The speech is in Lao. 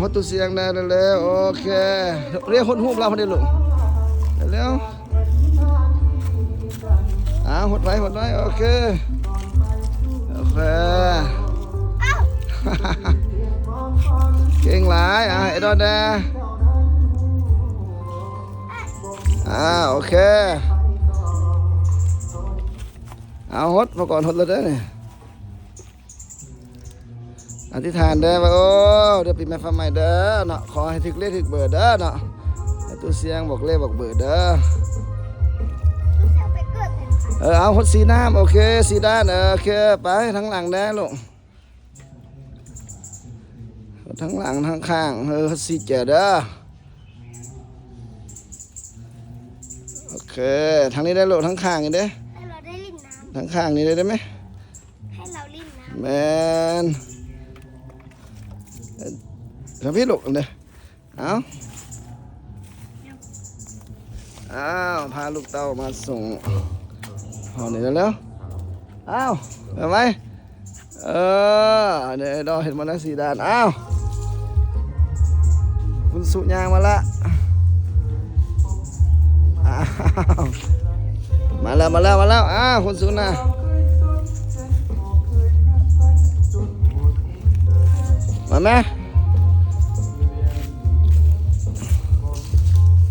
ຮອດຕູ້ສຽງແດ່ ເລັວໆ. ໂອເຄ ເລຍ ຫົດຮູບລາວພໍດີລູກ ເລັວໆ. ອ້າວ ຫົດໄວ້ ຫົດໄວ້. ໂອເຄ ໂອເຄ ເກັ່ງຫຼາຍ. ອ່າ ໄອ້ດອນແດ່. ອ່າ ໂອເຄ ເອົາ ຫົດ ມາກ່ອນ ຫົດແລ້ວເດີ້ນີ້. ອະທິຖານເດີ້ວ່າ ໂອ້ ດຽວປີໃໝ່ຟ້າໃໝ່ເດີ້ເນາະ ຂໍໃຫ້ຖືກເລກຖືກເບີເດີ້ເນາະ ໃຫ້ຕູ້ສຽງບອກເລກບອກເບີເດີ້. ເອີ ເອົາ ຫົດສີ່ນ້ຳ. ໂອເຄ ສີ່ດ້ານ. ເອີ ໂອເຄ ໄປທາງຫຼັງແດ່ລູກ ທາງຫຼັງທາງຂ້າງ. ເອີ ຫົດສີ່ແຈເດີ້. ໂອເຄ ທາງນີ້ໄດ້ລູກ ທາງຂ້າງນີ້ເດ້ ໃຫ້ລາວໄດ້ຫຼິ້ນນ້ຳ ທາງຂ້າງນີ້ໄດ້ໄດ້ໄໝ? ໃຫ້ລາວຫຼິ້ນນ້ຳ ແມ່ນ ທາງພີ້ລູກເດ້. ເອົາ ອ້າວ ພາລູກເຕົ້າມາສົ່ງເຮົານີ້ແລ້ວ. ອ້າວ ໄປໄວ. ເອີ ອັນນີ້ດອກເຫັນມາແລ້ວສີ່ດ້ານ. ອ້າວ ຄຸນສຸຍ່າງມາລະ. ອ້າວ ມາແລ້ວ ມາແລ້ວ ມາແລ້ວ. ອ້າວ ຄຸນສຸນະ ມາແມ.